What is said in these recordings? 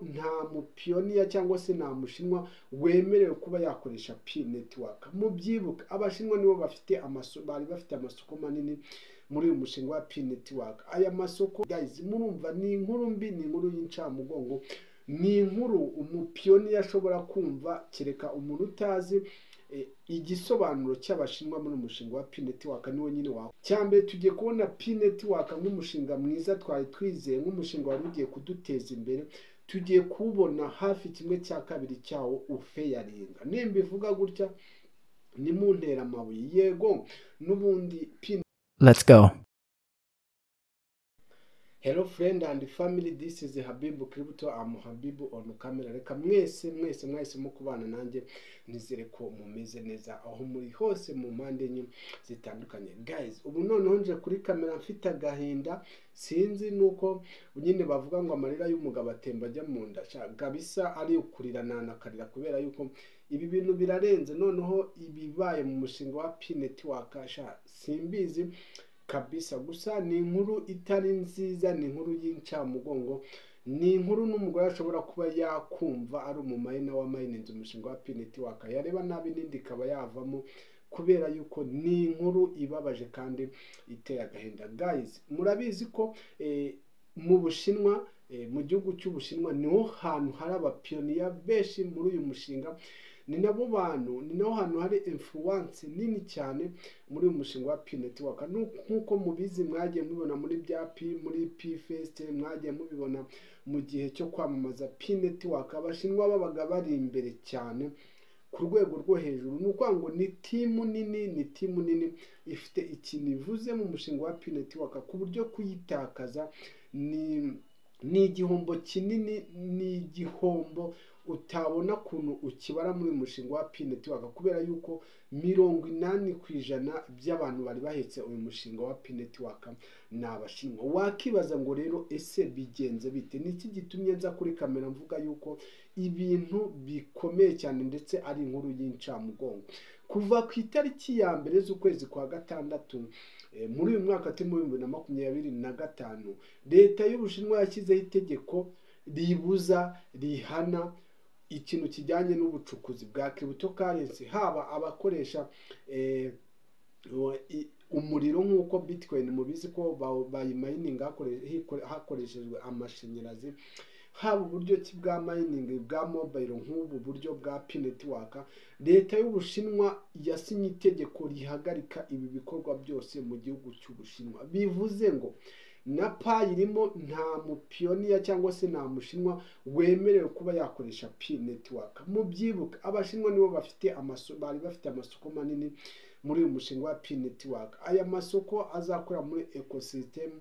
irimo nta mupioneer cyangwa se nta Mushinwa wemerewe kuba yakoresha Pi Network. Mubyibuke, Abashinwa nibo bafite bari bafite amasoko manini muri uyu mushinga wa Pi Network. Aya masoko, guys, murumva ni inkuru mbi, ni inkuru y'incamugongo, ni inkuru umupioneer ashobora kumva kereka umuntu utazi igisobanuro cy'Abashinwa muri umushinga wa Pi Network niwo nyine wawe. Cyambere, tugiye kubona Pi Network nk'umushinga mwiza twari twizeye, nk'umushinga wari ugiye kuduteza imbere, tugiye kuwubona hafi kimwe cya kabiri cyawo ufailinga. Nimba ivuga gutya nimuntera amabuye. Yego, n'ubundi Pi Let's go. Hello friend and family, this is Habibu Crypto. I'm Habibu on camera. Reka mwese mwese mwahisemo kubana nanjye, nizere ko mumeze neza aho muri hose mu mpande enye zitandukanye. Guys, ubu noneho nje kuri kamera mfite agahinda, sinzi nuko nyine bavuga ngo amarira y'umugabo atemba ajya mu nda. Sha, kabisa ari ukurira nanakarira kubera yuko ibi bintu birarenze. Noneho ibibaye mu mushinga wa Pi Network, sha, simbizi kabisa. Gusa ni inkuru itari nziza, ni inkuru y'incamugongo, ni inkuru n'umugore ashobora kuba yakumva ari umuminer wamayininze umushinga wa Pi Network, yareba nabi n'indi ikaba yavamo, kubera yuko ni inkuru ibabaje kandi iteye agahinda. Guys, murabizi ko mu Bushinwa, mu gihugu cy'Ubushinwa niho hantu hari abapioneer benshi muri uyu mushinga, ni nabo bantu, ni naho hantu hari influence nini cyane muri uyu mushinga wa Pi Network. Nk'uko mubizi, mwagiye mubibona muri bya Pi, muri Pi Fest, mwagiye mubibona mu gihe cyo kwamamaza Pi Network, Abashinwa babaga bari imbere cyane ku rwego rwo hejuru. Ni ukuvuga ngo ni team nini, ni team nini ifite ikintu ivuze mu mushinga wa Pi Network, ku buryo kuyitakaza ni igihombo kinini, ni igihombo utabona ukuntu ukibara muri uyu mushinga wa Pi Network, kubera yuko 80% by'abantu bari bahetse uyu mushinga wa Pi Network ni Abashinwa. Wakibaza ngo rero ese bigenze bite? Ni iki gitumye nza kuri kamera mvuga yuko ibintu bikomeye cyane ndetse ari inkuru y'incamugongo? Kuva ku itariki ya 1 z'ukwezi kwa gatandatu muri uyu mwaka turi mu 2025, leta y'Ubushinwa yashyizeho itegeko ribuza, rihana ikintu kijyanye n'ubucukuzi bwa cryptocurrency, haba abakoresha umuriro, nk'uko Bitcoin mubizi ko bayimininga hakoreshejwe amashanyarazi, haba uburyo ki bwa mining bwa mobile nk'ubu buryo bwa Pi Network. Leta y'Ubushinwa yasinye itegeko rihagarika ibi bikorwa byose mu gihugu cy'Ubushinwa. Bivuze ngo na Pi irimo, nta mupioneer cyangwa se nta Mushinwa wemerewe kuba yakoresha Pi Network. Mubyibuke, Abashinwa nibo bafite bari bafite amasoko manini muri uyu mushinga wa Pi Network. Aya masoko azakora muri ecosystem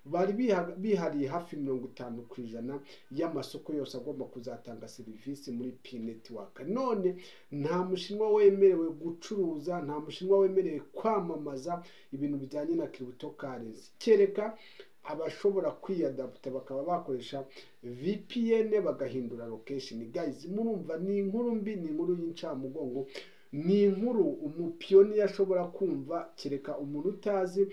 bari bihariye hafi 50% y'amasoko yose agomba kuzatanga serivisi muri Pi Network. None nta Mushinwa wemerewe gucuruza, nta Mushinwa wemerewe kwamamaza ibintu bijyanye na cryptocurrency, kereka abashobora kwiyadaputa bakaba bakoresha VPN bagahindura location. Guys, murumva ni inkuru mbi, ni inkuru y'incamugongo, ni inkuru umupioneer ashobora kumva kereka umuntu utazi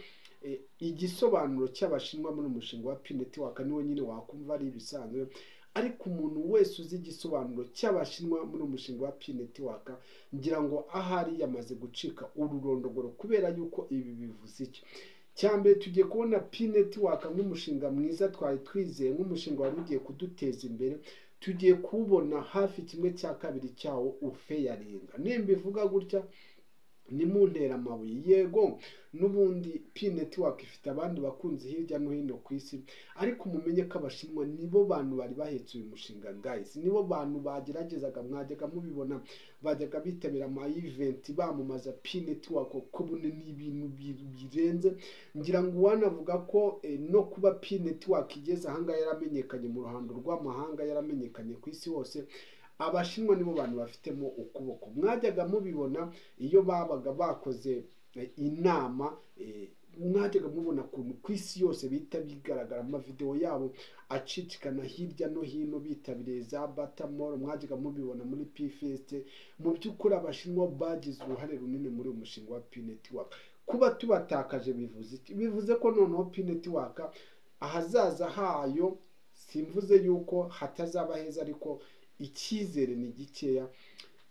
igisobanuro cy'Abashinwa muri uyu mushinga wa Pi Network niwo nyine wakumva ari ibisanzwe. Ariko umuntu wese uzi igisobanuro cy'Abashinwa muri uyu mushinga wa Pi Network, ngira ngo ahari yamaze gucika ururondogoro, kubera yuko ibi bivuze iki? Cyambere, tugiye kubona Pi Network nk'umushinga mwiza twari twizeye, nk'umushinga wari ugiye kuduteza imbere, tugiye kuwubona hafi kimwe cya kabiri cyawo ufailinga. Nimba ivuga gutya nimuntera amabuye. Yego, n'ubundi Pi Network ifite abandi bakunzi hirya no hino ku isi, ariko mumenye ko Abashinwa nibo bantu bari bahetse uyu mushinga. Guys, nibo bantu bageragezaga, mwajyaga mubibona, bajyaga bitabira ama event bamamaza Pi Network, ko bune ni ibintu birenze. Ngira ngo uwanavuga ko no kuba Pi Network igeze ahangaha, yaramenyekanye mu ruhando rw'amahanga, yaramenyekanye ku isi hose, Abashinwa nibo bantu bafitemo ukuboko. Mwajyaga mubibona iyo babaga bakoze inama, mwajyaga mubona ukuntu ku isi yose bihita bigaragara, amavideo yabo acicikana hirya no hino bitabiriye za Batamoro, mwajyaga mubibona muri Pi Fest. Mu by'ukuri Abashinwa bagize uruhare runini muri uyu mushinga wa Pi Network. Kuba tubatakaje bivuze iki? Bivuze ko noneho Pi Network ahazaza hayo Simvuze yuko hatazaba heza, ariko icyizere ni gikeya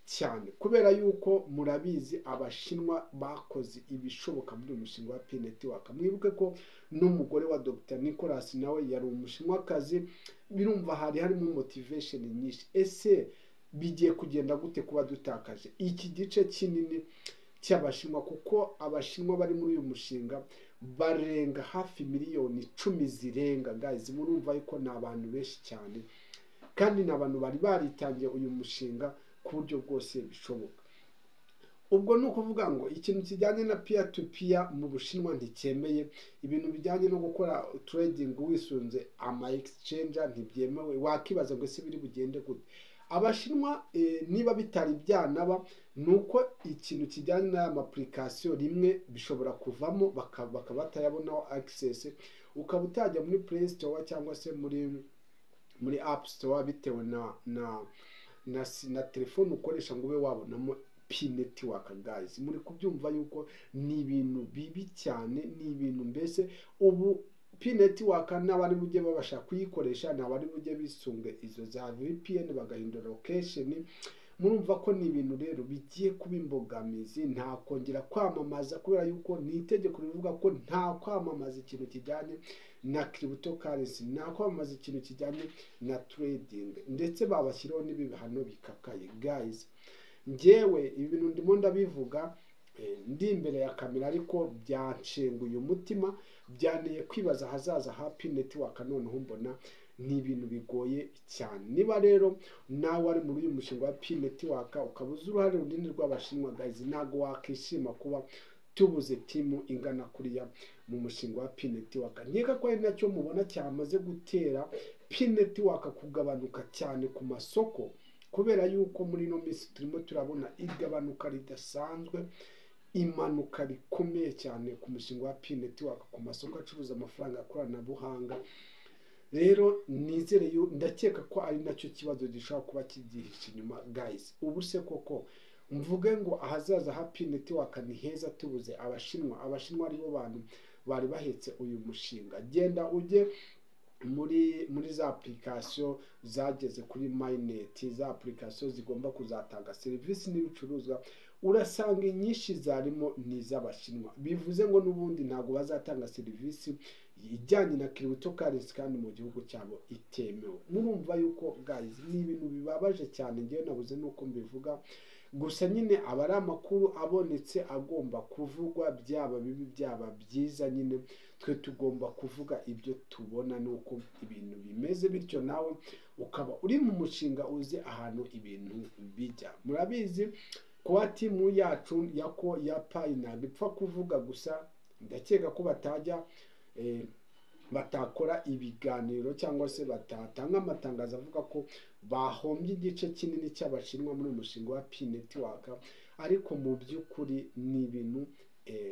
cyane, kubera yuko murabizi Abashinwa bakoze ibishoboka muri uyu mushinga wa Pi Network. Mwibuke ko n'umugore wa Dr Nicolas nawe yari Umushinwakazi. Birumva hari harimo motivation nyinshi. Ese bigiye kugenda gute kuba dutakaje iki gice kinini cy'Abashinwa? Kuko Abashinwa bari muri uyu mushinga barenga hafi miliyoni 10 zirenga, guys. Murumva yuko ni abantu benshi cyane, kandi ni abantu bari baritangiye uyu mushinga ku buryo bwose bishoboka. Ubwo ni ukuvuga ngo ikintu kijyanye na peer to peer mu Bushinwa nticyemeye, ibintu bijyanye no gukora trading wisunze ama exchange ntibyemewe. Wakibaza ngo ese biri bugende gute? Abashinwa, niba bitari byanaba, ni uko ikintu kijyanye n'aya ma application rimwe bishobora kuvamo, bakaba batayabonaho access, ukaba utajya muri Play Store cyangwa se muri App Store bitewe na telefone ukoresha ngo ube wabonamo Pi Network. Guys, muri kubyumva yuko ni ibintu bibi cyane, ni ibintu mbese ubu Pi Network n'abari bujye babasha kuyikoresha, n'abari bujye bisunge izo za VPN bagahindura location. Murumva ko ni ibintu rero bigiye kuba imbogamizi. Nta kongera kwamamaza, kubera yuko ni itegeko rivuga ko nta kwamamaza ikintu kijyanye na cryptocurrency, nta kwamamaza ikintu kijyanye na trading, ndetse babashyiraho n'ibihano bikakaye. Guys, njyewe ibi bintu ndimo ndabivuga ndi imbere ya kamera, ariko byanshenguye umutima, byanteye kwibaza ahazaza ha Pi Network. Noneho mbona ni ibintu bigoye cyane. Niba rero nawe wari muri uyu mushinga wa Pi Network, ukaba uzi uruhare runini rw'Abashinwa, guys, ntabwo wakishima kuba tubuze team ingana kuriya mu mushinga wa Pi Network. Nkeka ko ari nacyo mubona cyamaze gutera Pi Network kugabanuka cyane ku masoko, kubera yuko muri ino minsi turimo turabona igabanuka ridasanzwe, imanuka rikomeye cyane ku mushinga wa Pi Network ku masoko acuruza amafaranga koranabuhanga. Rero nizere, ndakeka ko ari nacyo kibazo gishobora kuba kibyihishe inyuma, guys. Ubu se koko mvuge ngo ahazaza ha Pi Network ni heza tubuze Abashinwa? Abashinwa aribo bantu bari bahetse uyu mushinga. Genda ujye muri za application zageze kuri mainnet, za application zigomba kuzatanga serivisi n'ibicuruzwa, urasanga inyinshi zarimo ni iz'Abashinwa. Bivuze ngo n'ubundi ntabwo bazatanga serivisi ijyanye na cryptocurrency kandi mu gihugu cyabo itemewe. Murumva yuko, guys, ni ibintu bibabaje cyane. Ngewe nabuze nuko mbivuga, gusa nyine aba ari amakuru abonetse agomba kuvugwa, byaba bibi byaba byiza, nyine twe tugomba kuvuga ibyo tubona nuko ibintu bimeze, bityo nawe ukaba uri mu mushinga uzi ahantu ibintu bijya. Murabizi kuba team yacu ya ko ya Pi ntabwo ipfa kuvuga gusa. Ndakeka ko batajya batakora ibiganiro cyangwa se batatanga amatangazo avuga ko bahombye igice kinini cy'Abashinwa muri uyu mushinga wa Pi Network. Ariko mu by'ukuri ni ibintu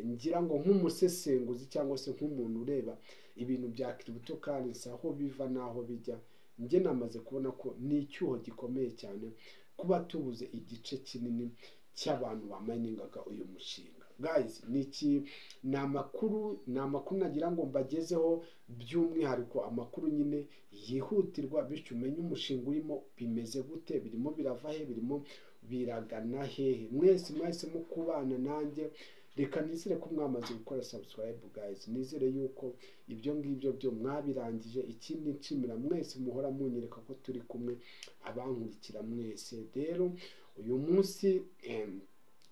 ngira ngo nk'umusesenguzi cyangwa se nk'umuntu ureba ibintu bya cryptocurrency, aho biva n'aho bijya, njye namaze kubona ko ni icyuho gikomeye cyane kuba tubuze igice kinini cy'abantu bamayiningaga uyu mushinga. Guys, ni iki? Ni amakuru nagira ngo mbagezeho, by'umwihariko amakuru nyine yihutirwa, bityo umenye umushinga urimo bimeze gute, birimo birava he, birimo biragana hehe. Mwese mwahisemo kubana nanjye, reka nizere ko mwamaze gukora subscribe, guys. Nizere yuko ibyo ngibyo byo mwabirangije. Ikindi, nshimira mwese muhora munyereka ko turi kumwe, abankurikira mwese. Rero uyu munsi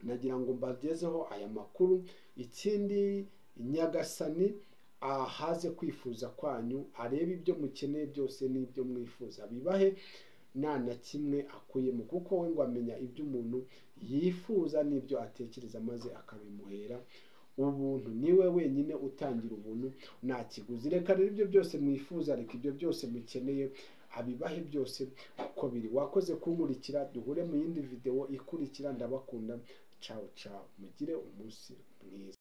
nagira ngo mbagezeho aya makuru. Ikindi, Nyagasani ahaze kwifuza kwanyu, arebe ibyo mukeneye byose n'ibyo mwifuza, bibahe nta na kimwe akuyemo, kuko we ngo amenya ibyo umuntu yifuza n'ibyo atekereza maze akabimuhera ubuntu. Niwe wenyine utangira ubuntu nta kiguzi. Reka rero ibyo byose mwifuza, reka ibyo byose mukeneye abibahe byose uko biri. Wakoze kunkurikira, duhure mu yindi videwo ikurikira. Ndabakunda, ciao ciao, mugire umunsi mwiza.